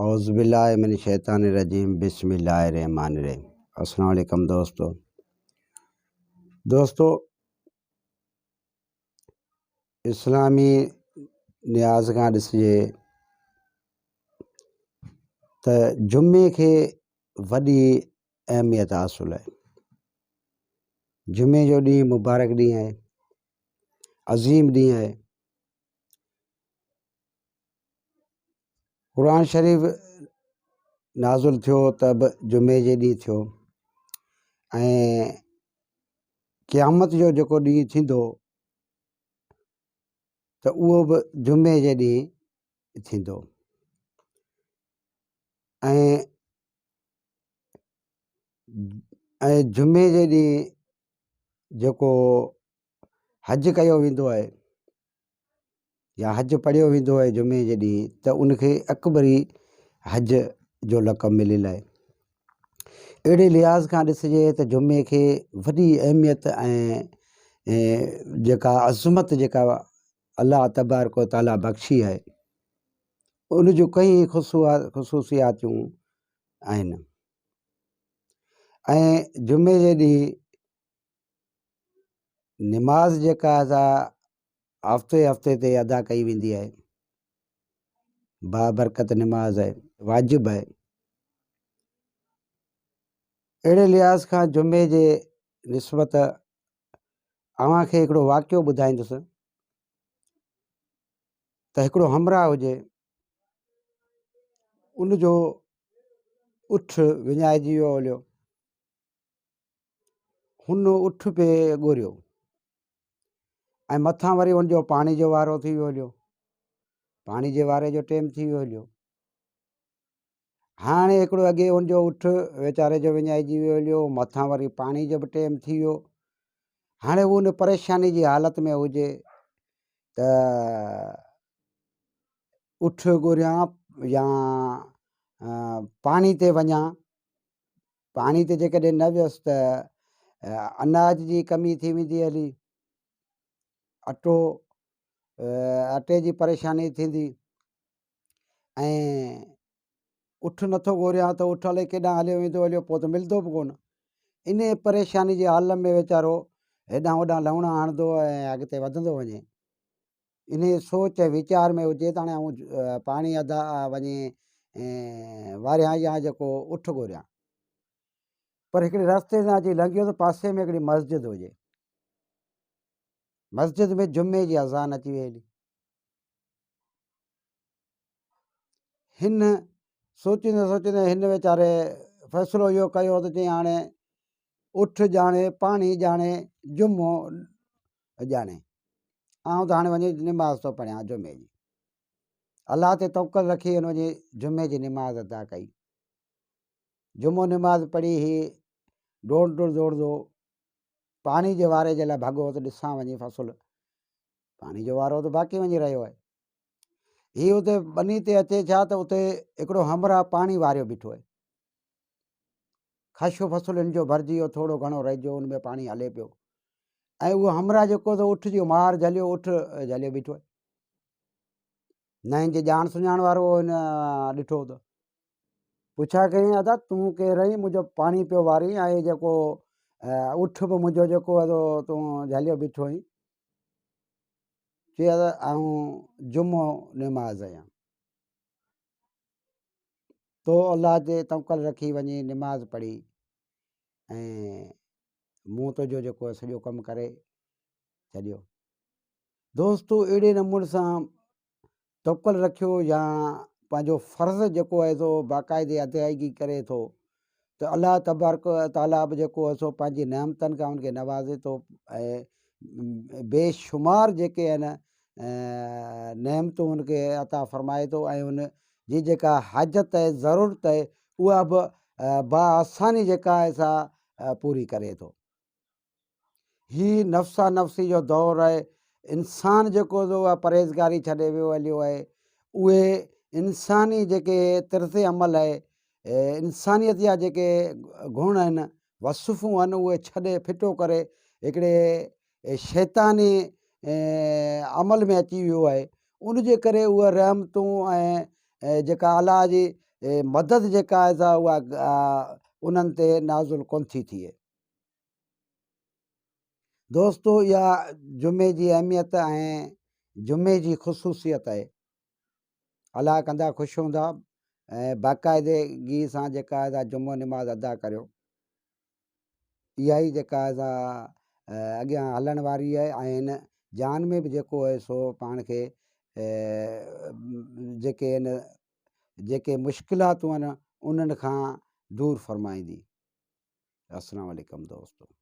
اعوذ بالله من الشيطان الرجيم بسم الله الرحمن الرحيم السلام عليڪم دوستو دوستو اسلامي نياز کان ڏسجي ته جمعي کي وڏي اهميت حاصل آهي جمعي جو ڏينهن مبارڪ ڏينهن آهي عظيم ڏينهن آهي قرآن شريف نازل ٿيو ته به جمعي جي ڏينهن ٿيو ۽ قيامت جو جيڪو ڏينهن ٿيندو ته اهو به جمعي جي ڏينهن ٿيندو ۽ ۽ جمعي جي ڏينهن جيڪو حج ڪيو ويندو آهي يا حج پڙهيو ويندو آهي جمعي جي ڏينهن ته ان کي اڪبري حج جو لقب مليل آهي اهڙي لحاظ کان ڏسجي ته جمعي کي وڏي اهميت ۽ جيڪا عظمت جيڪا الله تبارڪ و تعاليٰ بخشي آهي ان جون ڪئي خصوصياتون آهن ۽ جمعي جي ڏينهن نماز جيڪا سا هفتي هفتي تي ادا ڪئي ويندي آهي بابرڪت نماز آهي واجب آهي اهڙي لحاظ کان جمعي جي نسبت اوهان کي هڪڙو واقعو ٻڌائيندس ته هڪڙو همراهه هجي ان جو اٺ وڃائجي ويو هليو هن اٺ پئي ڳوريو ۽ مٿان وري هن جو پاڻي جو وارو ٿي ويو هليو پاڻي جي واري جو ٽيم ٿي ويو هليو هاڻي هڪڙو اڳي هن جو اٺ ويچاري جو وڃائجي ويو هليو مٿان وري پاڻي جو به ٽيم ٿي ويو هاڻي هو ان پريشاني جي حالت ۾ هجي ته اٺ ڳوريان يا پاڻي تي وڃان پاڻي تي جيڪڏهن نه ويس ته اناج جي ڪمي ٿي ويندي هلي اٽو اٽي جي پريشاني ٿيندي ۽ اٺ نٿو ڳوريان ته اٺ الائي ڪيڏانهن هليو ويندو هليو پوء ته ملندو به ڪونه ان پريشاني جي عالم ۾ ويچارو هيڏانهن هوڏانهن لوڻا هڻندو ۽ اڳتي وڌندو وڃي انهيء سوچ ۽ ويچار ۾ هجي ته هاڻي آئون پاڻي ادا وڃي واريان يا جيڪو اٺ ڳوريان. پر هڪڙي رستي تان اچي لنگهيو ته پاسي ۾ هڪڙي مسجد هجي. مسجد ۾ جمعي جي اذان اچي وئي هلي. هن سوچيندي سوچيندي هن ويچاري فيصلو اهو ڪيو ته چيائين هاڻي اٺ ڄاڻي پاڻي ڄاڻي جمعو ڄاڻي. آئون ته هاڻي وڃي نماز ٿو پڙهيان جمعي جي. الله تي توڪل رکي هن وڃي جمعي جي نماز ادا ڪئي. جمعو نماز پڙهي هي ڊوڙندو ڊوڙندو پاڻي جي واري جي لاء ڀڳو ته ڏسان وڃي فصل پاڻي جو وارو ته باقي وڃي رهيو آهي. هي اتي ٻني تي اچي ڇا ته اتي هڪڙو همراهه پاڻي واريو بيٺو آهي. خشو فصل هن جو ڀرجي ويو ٿورو گهڻو رهجيو ان ۾ پاڻي هلي پيو ۽ اهو همراهه جيڪو ته اٺ جو مار جهليو اٺ جهليو بيٺو آهي نه هن جي ڄاڻ سڃاڻ وارو هن ڏٺو ته پڇا ڪيائين ادا تون ڪير آهين منهنجو پاڻي پيو وارين ۽ جيڪو اٺ به منهنجو جيڪو آهي سو تون جهليو بيٺو آهين چي ادا آئون جمعو نماز آهيان تو الله تي توڪل رکي وڃي نماز پڙهي ۽ مون تنهنجو جيڪو سڄو ڪم ڪري ڇڏيو. دوستو اهڙي نموني سان توڪل رکيو يا پنهنجو فرض جيڪو آهي سو باقاعدي ادائگي ڪري ٿو ته الله تبارڪ تعاليٰ به جيڪو آهي سو پنهنجي نعمتن کان ان کي نوازي ٿو ۽ بيشمار جيڪي آهن نعمتون ان کي عطا فرمائي ٿو ۽ ان جي جيڪا حاجت آهي ضرورت آهي اها به باآساني جيڪا آهي سا پوري ڪري ٿو. هي نفسا نفسي جو دور آهي انسان جيڪو سو اها پرهيزگاري ڇڏي ويو هليو آهي اهي انساني جيڪي طرز عمل آهي انسانيت جا جيڪي گڻ آهن وصفون آهن اهي ڇڏي ڦٽو ڪري هڪڙي شيطاني عمل ۾ اچي ويو آهي ان جي ڪري اهي رحمتون ۽ جيڪا الله جي مدد جيڪا آهي سا اها انهن تي نازل ڪونه ٿي ٿئي. دوستو اها جمعي جي اهميت ۽ جمعي جي خصوصيت آهي. الله ڪندا خوش هوندا ۽ باقاعدگي سان جيڪا آهي سا جمعو نماز ادا ڪريو. اها ئي جيڪا آهي سا اڳيان هلڻ واري آهي ۽ هن جهان ۾ به جيڪو آهي سو پاڻ کي جيڪي آهن جيڪي مشڪلاتون آهن انهن کان دور فرمائيندي. السلام عليڪم دوستو.